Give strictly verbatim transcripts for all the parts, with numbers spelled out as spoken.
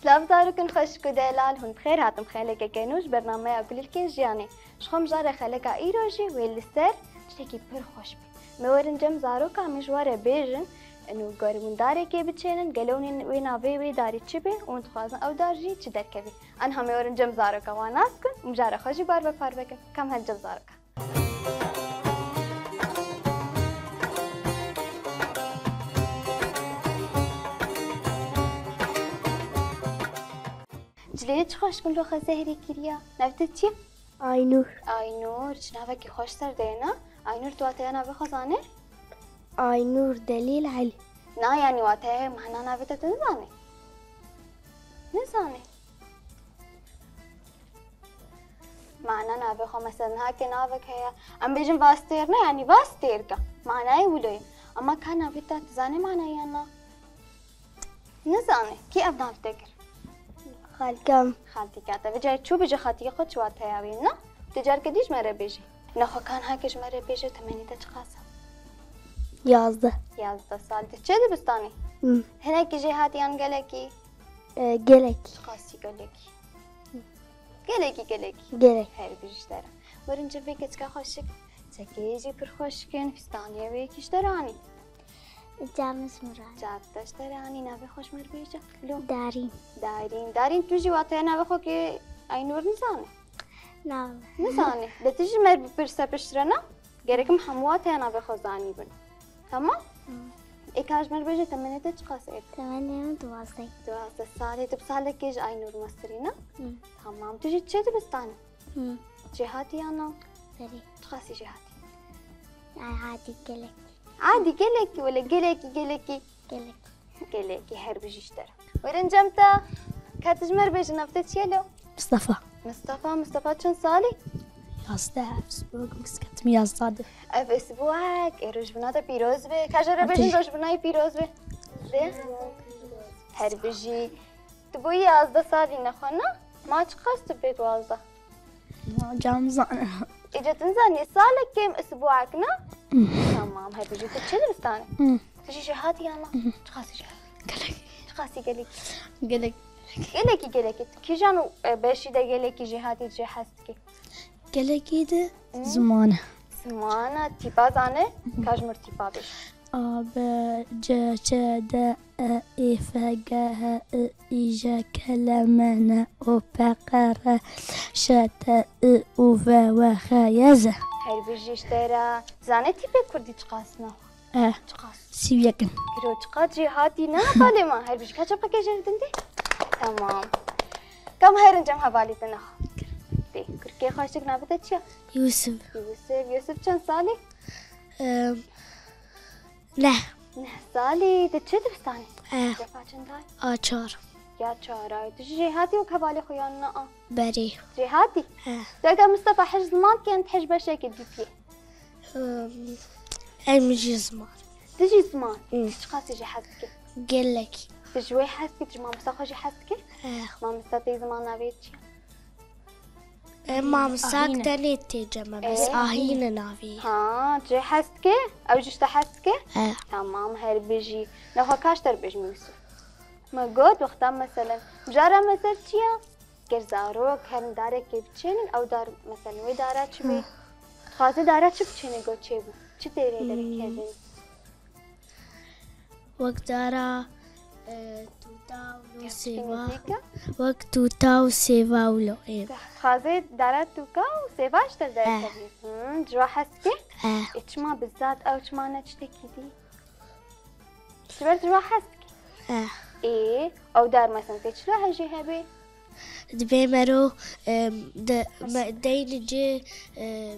Silav zarokên xweşik û delal, hûn bi xêr hatin bi xelekeke nû ji bernameya Kulîlkên Jiyanê. Ji xwe mijare xeleka îro jî wê li ser tiştekî pir xweş be. Me werin cem zaroka, em ji we re bêjin, û ger hûn darekê biçênin, gelo hûn wê navê wê darî çi be û hûn dixwazin ew dar jî çi derkevê. Anha me werin cem zaroka wan nas bikin û mijara xwe jî bar ve parve kin. Kam herin cem zaroka. Cilê çi xweş gul û xezehrî kiriya. Nav te çi ye? Aynur. Aynur, çi navekî xweş ser de ye, na? Aynur, tu wateya navê xwe zanî? Aynur Delîl Elî. Na, yanî wateya mana navê te tu nizanî? Nizanî. Mana navê xwe, mesela, niha ke navek heye, em bêjin Vastêr ne, yanî Vastêrka. Manayê wilo ye. Ama ka navê te, tu zanî manayê yan na? Nizanî. Kî ev nav te kir? Xalika min. Xaltîka te. Vê carê çû bêje xaltîka xwe çi wateya wê, na? Tu careke dî ji me re bêjî. Nexwe ka niha ke ji me re bêje, temenê te çiqas e? Yazdeh. Yazdeh sal. Tu çi dibistanî? Hmm. Hinekî jêhatî yan gelekî? E, gelekî. Çiqasî gelekî? Gelekî, gelekî. Gelek. Her bijî ji te re. Werin cem vê keçika xweşik. Çekê jî pir xweşik in. Fîstaniyê wê kî ji te re anî? Çav min ji min re anî. Çav te ji te re anî. Navê xwe ji me re bêje. Lo. Darîn. Darîn. Darîn, tu jî wateya navê xwe kê Aynur nizane? Na. Nizane. De tu jî me bipirse piştre, na? Gerek em hemû wateya navê xwe zanîbin. Tamam? Hı. Ê ka ji me re bêje, temenê te çiqas e? Temenê min duwazdeh. Duwazdeh salî. Tu bi salekê ji Aynur mestirî, na? Hı. Tamam. Tu jî çi dibistanî? Hı. Jêhatî ya na? Serî. Çiqasî jêhatî? Ay, adî gelek. Adî gelekî, wele gelekî, gelekî. Gelek. Gelekî, her bijî ji te re. Werin cem te. Ka tu ji me re bêje, nav te çi ye lo? Mistefa. Mistefa, Mistefa çend salî? Yazdeh, ez bûk misketim yazdeh de. Ev isbuek, ê rojbûna te pîroz be. Ka ji re bêjin rojbûna wî pîroz be. Be. Her bijî. Tu bûyî yazdeh salî nexwe na? Ma çiqas tu bê duwazdeh? Cam zane. Êca tu nizanî, salek kêm isbuek na? Tamam, her bijî tu çi dibistanî? Hı. Tu jî jêhatî ya na? Hı. Çiqasî jêhatî? Gelek. Çiqasî gelek? Gelek. Gelekî, gelekî. Tu kîjan, e, beşî de gelekî jêhatî jê hez dikî? Gelekî de Hı. ziman e. Ziman e, tîpa zane? Hı. Ka ji mir tîpa bêje. A, B, C, Ç, D, E, Ê, F, G, H, I, J, K, L, M, N, O, P, Q, R, Ş, T, I, U, V, W, X, Y, Z. Her bijî ji te re. Zanê tîpê kurdî çiqas ne? E. Çiqas? Sî û yek in. Kiro çiqas jêhatî ne hevalê me. Her bijî ka çapeke jêr din de. Tamam. Kam herin cem hevalî te nexa. Tê. Kurkê xweşik navê te çi ye? Yusuf. Yusuf. Yusuf çend salî? Em, Neh. Neh salî, tu çi dibistanî? Eh. Defa çend ay? A çar. Ya çar ay. Tu jî jêhatî wek hevalê xwe yan na? Berê. Jêhatî? Eh. Tu eger Mistefa hej ziman dike yan tu hej beşeke dîtiyê? Em, em jî ziman. Tu jî ziman? Hmm. Tu çiqasî jê hez dikî? Gelek. Tu ji wê hez dikî, tu ji mamosta xwe jî hez dikî? Eh. Mamosta te ziman navê çi ye? E, mamosta Ahîn e. Tenê tê cem e, bes Ee? Ahîn e navê. Ha, cê hez dike? Ew jî ji te hez dike? E. Tamam, her bijî. Nexwe kaş der bêjim Yusuf. Me got, wexta meselen, cara mesel çi ye? Ger zarok herin darekê biçênin, ew dar, meselen, wê dara çi bê? Hı. Dixwaze dara çi biçêne, got çêbû? Çi tê rê derê Hmm. kevin? Wek dara, e, tûta û lo Kes sêva. Kîmîtîka? Wek tûta û sêva û lo ê. Dixwaze dara tûka û sêva ji te derkevî. Hı, ji wa hez dike? Eh. Ê, çima bi zat ew çima ne tiştekî dî? Ji ber ji wa hez dike? Eh. Ê, ew dar mesela tê çilo hejî hebê? Divê mero, em, de, me, deyni cê, e,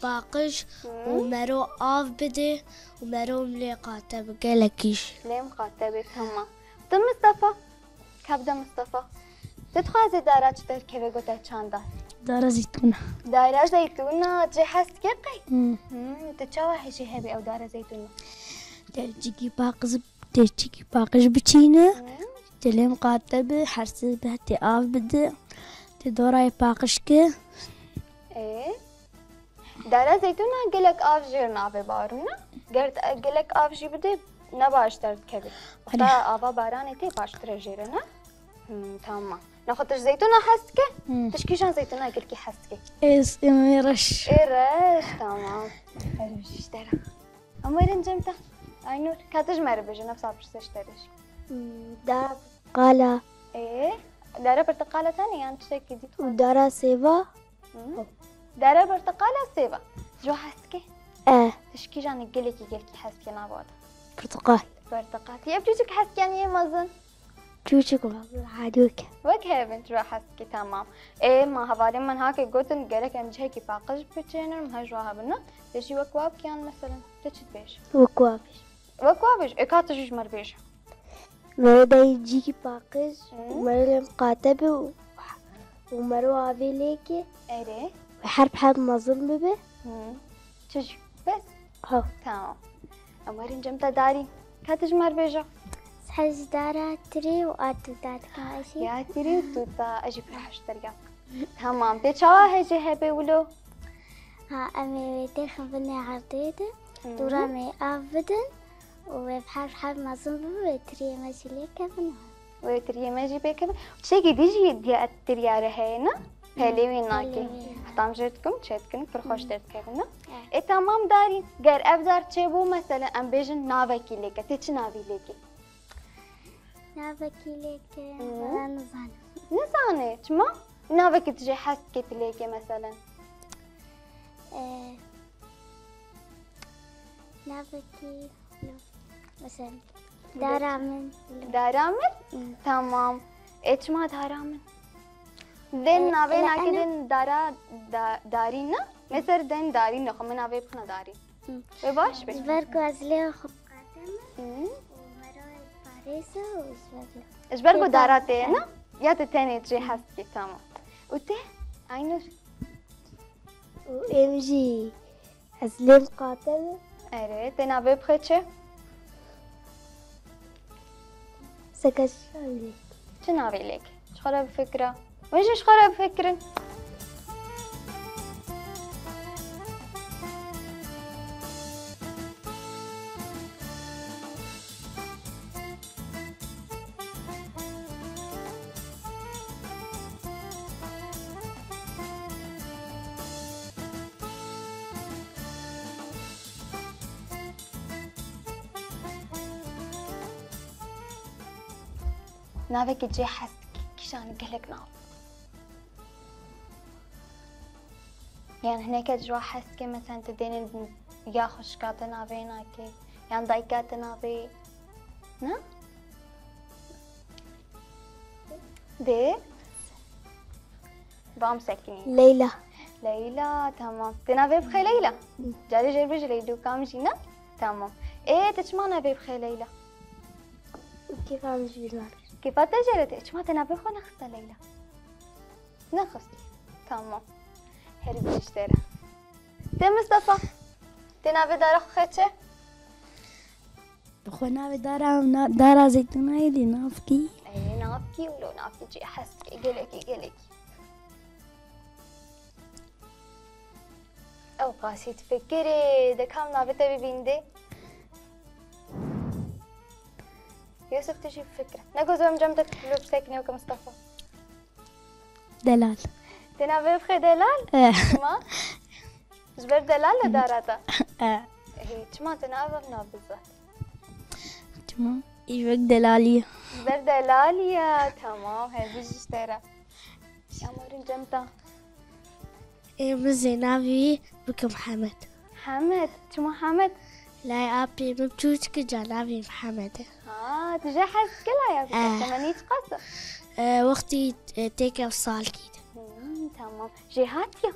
paqij û Hı. mero av bide û mero em lê qate bi gelekî jî. Lê em qate bi, tamam. Tu Mistefa? Kevde Mistefa. Tu dixwazî dara çi derkeve gote çanda? Dara zeytûna. Dara zeytûna, cê hez dike qey? Hı. Hı, tu çawa hejî hebî ew dara zeytûna? Dercikî paqij Tê çikî paqij biçîne, Hı. tê lêm qate bi, her sê bi tê av bide, tê dorayê paqij ke. Ê, dara zeytûna gelek av jêr navê barûna. Ger gelek av jî bide, ne baştir dikeve. Wexta Erê. ava baranê tê baştir e jêre, ne? Hmm, tamam. Nexwe tu ji zeytûna hez dike? Hmm. Tu ji kîjan zeytûna gelkî hez dike? Ez ê reş. Ê reş, tamam. Her bijî ji te re. Em werin cem te. Aynur, ka tu ji me re bêje, nefsa pirsê ji te re jî. Hmm, dara porteqala. Ê, dara porteqala tenê yan tiştekî dî dixwazî? Dara sêva. Hı? Dara porteqala sêva. Ji hez dike? E. Tu ji kîjan gelekî, gelekî hez dike nava de? Porteqal. Porteqal. Yê biçûçik hez dike yan yê mezin? Çûçik mezin, hadî wek. Wek hebin, ji hez dike, tamam. Ê, ma hevalên min hake gotin, gerek em cihekî paqij biçênin, em her ji wa hebin, ne? Te jî wek wa bike yan, meselen, te çi dibêjî? Wek wa bêj. Wek wa bêj. Ê, ka tu jî ji me re bêje. Mero dayî cîkî paqij, Hı. mero lê miqate be û, û mero avê lêke. Erê. Û her bi her mezin bibe. Hı. Çi jî? Bes? Ha. Tamam. Em werin cem te darî. Ka tu ji me re bêje. Ez hez ji dara tirê û a tuta dikim, ez jî. Ya tirê û tuta, ez jî pir hej te re ya. Tamam. Pê çawa hejê hebe wilo? Ha, em ê wê têxin binê erdê de, Hı. dûra me av bidin û wê bi her her mezin bibe, wê tiriyê me jî lê kevin. Wê tiriyê me jî pê kevin. Tiştekî dî jî diya tiriyare heye, ne? Pelê wê nake. Pelê wê. Heta em jê dikim, çê dikin, pir xweş Hı. derdikevin, ne? Evet. Ê, tamam darî. Ger ev dar çêbû, meselen, em bêjin navekî lêke. Tê çi navî lêke? Navekî lêke, Hı. valla nizanim. Nizanê, çima? Navekî tu jê hez dikê tu lêkê, meselen? Ee, navekî, no, meselen, Lê- dara min. Dara min? Hı. Tamam. Ê, çima dara min? Dên Ee, navê ela nakê ena- dên dara da, darî ne? Mesela dên darî ne, xwe min navê bixina darî. Hı. Wê baş be. Ji ber ku ez lê xwe qate me Hı. û mero parêze û ji ber Ji ber ku Lê dara te ye, ne? Ya tu tenê cihê hez dikî, tamam. Û te? Aynur? Û em jî ez lêm qate me. Erê, te navê bixê çi? Seke şalê. Çi navê lêk? Ji xwe re bifikire. Hûn jî ji xwe re bifikirin. Navekî cihê hez dikî, kîjan gelek nav. Yan hineke ji wa hez dike, mesela tu dênê ya xwişka te navê nakê, yan dayika te navê, ne? Dê? Bam sekinî. Leyla. Leyla, tamam. Te navê bixê Leyla? Hı. Carê jê bêjî Leyla, kam jî ne? Tamam. Ê, te çima navê bixê Leyla? Kêfa min jî bîr nake. Kêfa te jê re tê. Çima te navê xwe nexiste Leyla? Nexist. Tamam. Her bijî ji te re. Te Mistefa, te navê dara xwe çi? Xwe navê dara, na, dara zeytûnayê dê navkî. Ê, navkî wilo, navkî cihê hez dikî, gelekî, gelekî. Ew qasî difikirê, de kam navê te bibîn dê? Yusuf, tu jî bifikire. Negoz em cem te lûp sekinî weke Mistefa. Delal. Te navê bixê Delal? Eh. Çima? Ji ber delal li dara te? Eh. Hê, çima te navê nav bizat? Çima? Î wek delalî ye. Ji ber delalî ye. Tamam, her bijî ji te re. Şamorin cem te. Ê, min zê navê wî bikim Hemed. Hemed? Çima Hemed? Lay apê min çûçik e, ca navê min Hemed e. Ha, tu jê hez dikî lay apê? Eh. Temenî çiqas e? Eh, wextî, eh, têke salkî de. Hmm, tamam. Jê hatiye?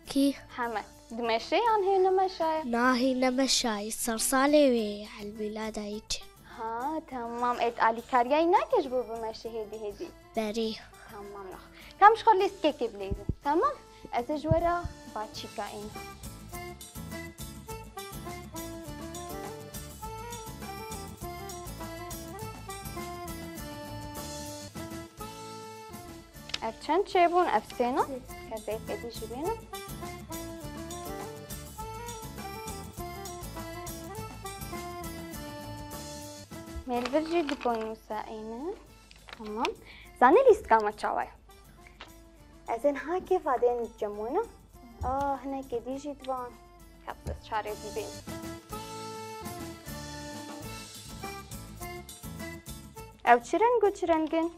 Kî? Hemed. Dimeşe yan hê nemeşaye? Na, hê nemeşaye. Sersalê wê ye, elmîla dayî çi. Ha, tamam. Ê, tu alîkariyayî nake ji bo bimeşe hêdî hêdî? Berê. Tamam, nexwe. Kam ji xwe lîstikekê bilêzin. Tamam? Ez ê ji we re paçîka ênim. Ev çend çêbûn? Ev sê ne? Sê. Ev ê kedî jî bêne. Mêlvir jî du boynusa êne. Tamam. Zanî lîstika me çawa ye? Ez ên ha kêfa dên cemûna. Ah, hinekê dî jî divan. Kap dest çarê dî bên. Ew çi reng û çi reng in?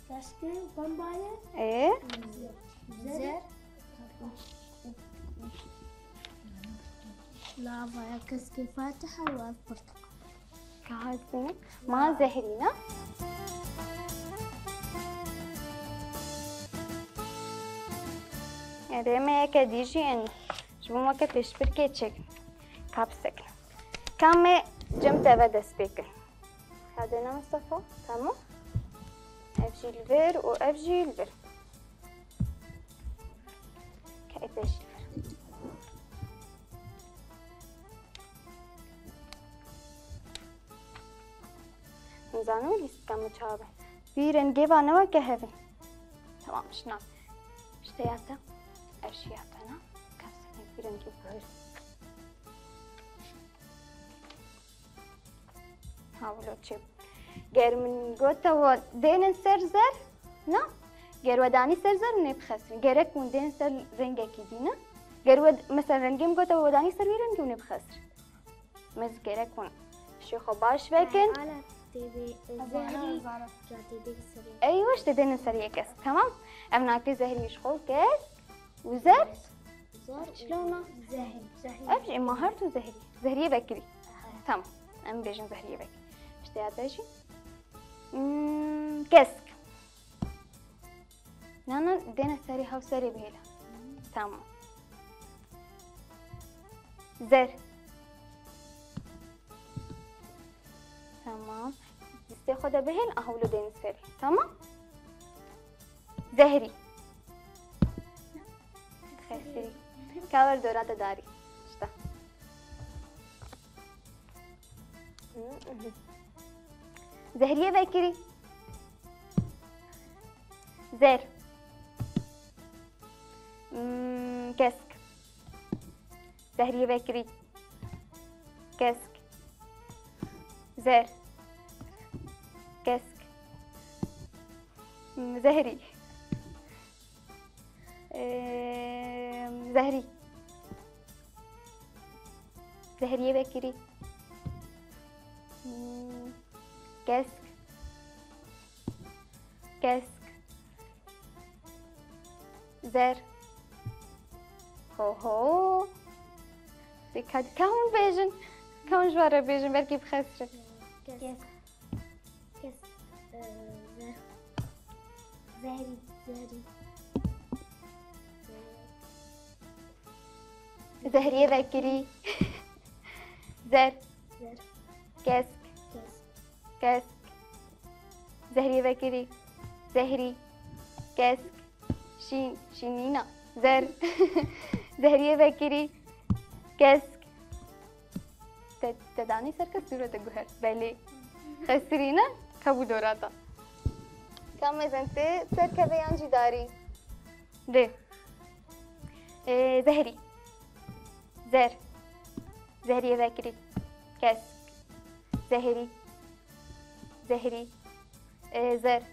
Kesk e, pemba ye. Ê? Zer. Lava ye, keskê fatiha û ev pirtuqal. Ka hestin. Ma zehrî ne? Erê me yeke dî jî ên. Ji bo me ke pêşbirkê çêk. Kap sekin. Ka me cem te ve dest pê kin. Hadi ne Mustafa? Tamam. Ev jî li vir û ev jî li vir. Ke ê pêş li vir. Nizanim lîstika min çawa be. Vî rengê va ne weke hevin. Tamam, şina. İşte ya te. Ev jî ya te ne? Kes vî rengî bihêl. Ha, wilo çi? Ger min gota we dênin ser zer, na? Ger we danî ser zer, nê bixesirin. Gerek hûn dênin ser rengekî dî, ne? Ger we, mesela rengê min gota we danî ser wî rengî, hûn ê bixesirin. Mez gerek hûn şê xwe baş vekin. Ala tê bê zehrî, ca tê bê serê. Eywa, işte dênin ser yek kesk, tamam? Ev nake zehrî ji xwe kesk û zer. Zer. Çilona? Zehrî. Zehrî. Ev jî ma her du zehrî. Zehriyê vekirî. Aha. Tamam. Em bêjin zehriyê vekirî. İşte ya te jî. Hmm, kesk. Na, na, dêne serê hew serê bihêle. Tamam. Zer. Tamam. Destê xwe de bihêl, aha wilo dêne serê. Tamam. Zehrî. Xesirî. Ka wer dora te darî. İşte. Zehriyê vekirî. Zer. Hmm, kesk. Zehriyê vekirî. Kesk. Zer. Kesk. Hmm, zehrî. Ee, zehrî. Zehriyê vekirî. Hmm, kesk. Kesk. Zer. Ho ho. Dikkat, ka hûn bêjin. Ka hûn ji we re bêjin, belkî bixesirin. Kesk. Kesk. Kesk. Ee, zer. Zehrî. Zehrî. Zehriyê vekirî. Zer. Zer. Kesk. Kesk. Kesk. Zehriyê vekirî. Zehrî. Kesk. Şîn. Şînîna. Zer. Zehriyê vekirî. Kesk. Te, te danî ser kesk, dûre te guher. Belê. Xesirîne, ka bû dora te. Ka mezin tê serkeve yan jî darî. Dê. Ee, zehrî. Zer. Zehriyê vekirî. Kesk. Zehrî. Zehrî. Ee, zer.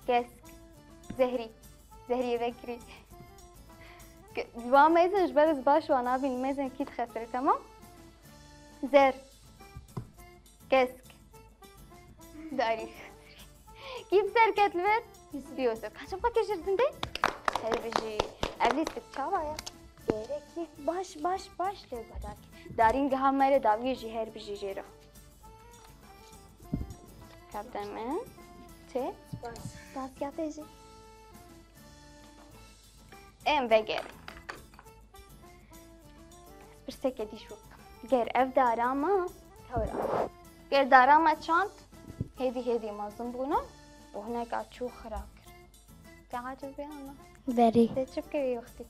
Kesk. Zehrî. Zehriyê vekirî. Ke-, wa mezin ji ber ez baş wan nabînim, mezin kî dixesire, tamam? Zer. Kesk. Darî. Kî bi ser ket li vir? Yusuf. Yusuf. Kaçim xwe kêşir din de? Her bijî. Ev lîstik çawa ye? Gerekî baş, baş, baş lê guhdar kî. Darîn giha me re dawiye jî her bijî jê re. Kapten min. Çi? Spas. Spas ya te jî. Em vegerin. Ez pirsekê dî ji we bikim. Ger ev dara me, tewr e. Ger dara me çand, hêdî hêdî mezin bûne û hineka çû xira kir. Te aciz bê ana? Berî. Te çi bike wê wextî?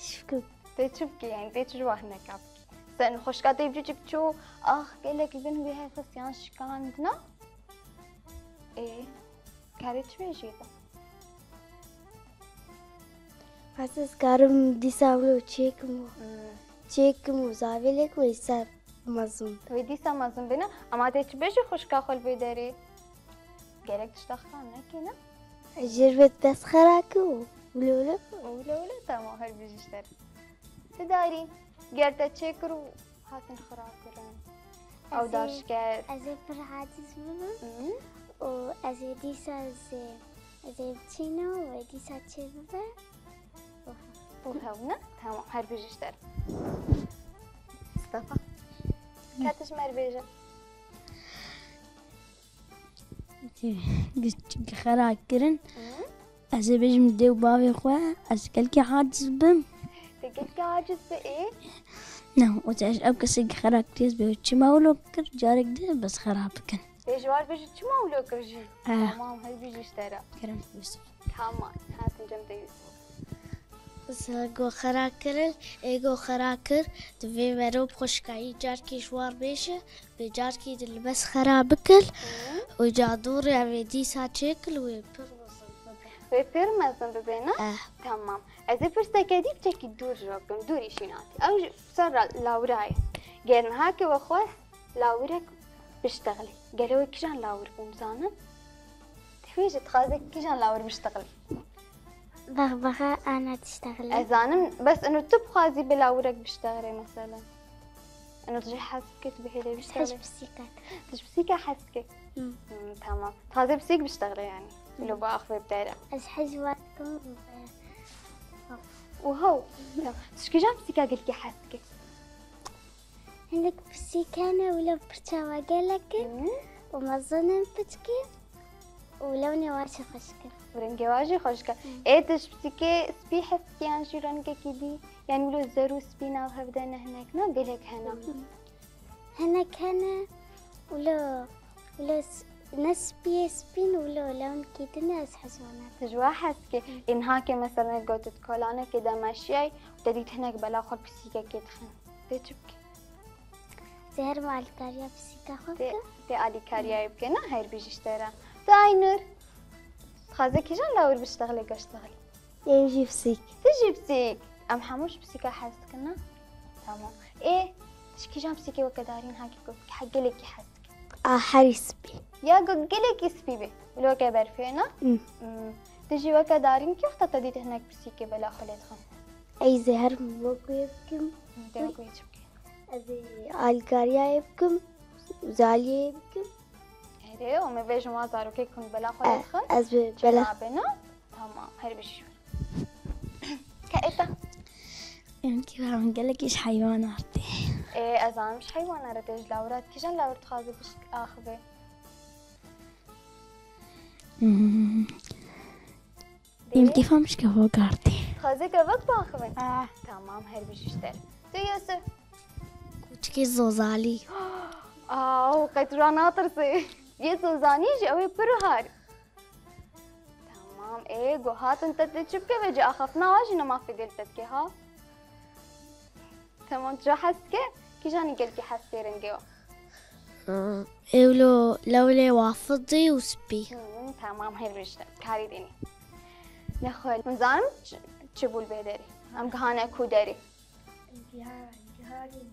Şifkim. Te çi bike, yani te çi ji we hineka bikî? Sen xwişka te biçûçik çû, ax, gelek li bin wî hev xist yan şikand, na? Ê, karê çi bêjî de? Ez ez karim dîsa wilo çêkim û Hmm. çêkim û zavê lêk û îsa mezin. Wê dîsa mezin bîne, ama te çi bêjî xwişka xwe li vê derê? Gerek tişta xira nekî, ne? Jêr bes xera ki û wilo wilo. Û wilo wilo, tamam, her bijî ji te re. Ti darî, ger te çêkir û hatin xira kirin. Ew daşker. Ez ê pir aciz bibim. Hı. Û ez ê dîsa ez ê, ez ê biçînim û wê dîsa çê bibe. Û hew ne? Tamam, her bijî ji te re. Mustafa. Ka tu ji me re bêje. Gi-, gi-, xera kirin. Hı. Ez ê bêjim dê û bavê xwe, ez gelkî aciz bim. Te gelkî aciz bi ê? Ne, û te ev kesê gi xera kiriye, ez bê çima wilo kir, carek di bes xera bikin. Ê, ji war bêjî çima wilo kir jî? Eh. Tamam, her bijî ji te re. Kerem Yusuf. Tamam, hatin cem te Yusuf. Ego xera kirin, ego xera kir, divê mero bi xweşikayî carkî ji war bêje, vê carkî di li bes xera bikil û ca dûrê ev ê dîsa çêkil wê pir mezin bibe. Wê pir mezin bibe, ne? Eh. Tamam. Ez ê pirseke dî piçekî dûr ji we bikim, dûrî şînatî. Ew ji ser ra-, lawirayê. Ger niha ke we xwest lawirek biştexilî. Gelo wê kîjan lawir bûm zanin? Divê ji dixwaze kîjan lawir biştexilî? Baxbaxa ana tiştexilî. Ez zanim, bes ino tu bixwazî bi lawirek biştexilê mesela. Ino tu jê hez bikî, tu bihêlê biştexilê. Tij pisîka. Tij pisîka hez bikî. Hı. Hı, tamam. Taze pisîk biştexilê yani. Hı. Lo bi axivê bidere. Ez hez wet bikim. Û hew. Tamam. Tu ji kîjan pisîka gelkî hez bikî? Hinek pisîk hene wilo pir çawa gelek in Hı. û mezin in piçkî û lewnê wan jî xweşik in. Rengê wan jî xweşik e. Hı. Ê tu ji pisîkê spî hez dikî yan jî rengekî dî? Yani wilo zer û spî nav hev de ne hinek ne? Gelek hene. Hı. Hinek hene wilo, wilo s-, ne spî yê spîn wilo lewnekî din e, ez hez wan nakim. Tu ji wan hez dikî? Hı. Ê niha ke mesela got tu di kolanekê de meşiyay û te dît hinek bela xwe pisîkekê dixin. Tê çi bikî? Zê herim alîkariya pisîka xwe Tê, bikim. Tê alîkariyayê bike, ne? Her bijî ji te re. Tu Aynur. Dixwaze kîjan lawir biştexilê, gaştexilî? Ê jî pisîk. Tu jî pisîk. Em hemû ji pisîka hez dikin, ne? Tamam. Ê, tu ji kîjan pisîkê weke darîn hakî got, he gelekî hez dikî? A herî spî. Ya got gelekî spî be. Wilo weke berfê, ne? Hı. Hmm. Tu jî weke darîn kî wexta te dît hinek pisîkê bela xwe lê dixin? Ey zê herim wek wê bikim. Dê wek wê çi bikî? Ez ê alîkariyayê bikim, zaliyê bikim. Erê, û me vê ji wan zarokê kun bela xwe lê dixin? Ez bi bela. Çênabe, ne? Tamam, her bijî ji we. Ka êta. Em kî em gelekî ji heywana re tê. Ê, ez zanim ji heywana re tê, ji lawira dikîjan lawir dixwaze bişk-, axive. Hmm. Em kî fam ji kevok re tê. Dixwaze kevok biaxivin? Ah. Tamam, her bijî ji te re. Tu Yusuf. Kuçikê zozalî. Aw, qey tu ra natirsê. Yê zozanî jî ew ê pir har. Tamam, ê, go hatin te tê çi bike vê cî axaftina wa jî nema fêdê li te dike ha? Tamam, tu hez dike? Kîjanî gelkî hez dike rengê wa? Ewlo lewlê wa fidî û spî. Hmm, tamam, her bijî te. Karî dênî. Nexwe, hûn zanin çi, çi bû li bê derê? Em gihane ku derê? Em giha-, gihanî.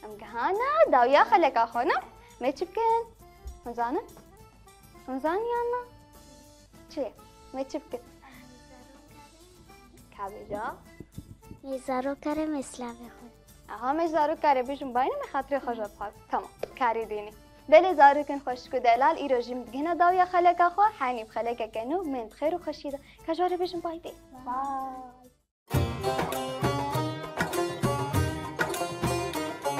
Em gihane dawiya xeleka xwe ne? Me çi bikin? Hûn zanin? Hûn zanin yan na? Çi ye? Me çi bikin? Ka bêja? Me zarokare me slavê xwe. Aha, me zarokare bijim bayne me xatirê xwe ji xwe. Tamam, karî dînî. Belê zarokên xweşik û delal, îro jî min digihine dawiya xeleka xwe, henî bi xelekeke nû, min bi xêr û xweşî de. Ka ji we re bijim bay dê. Bay.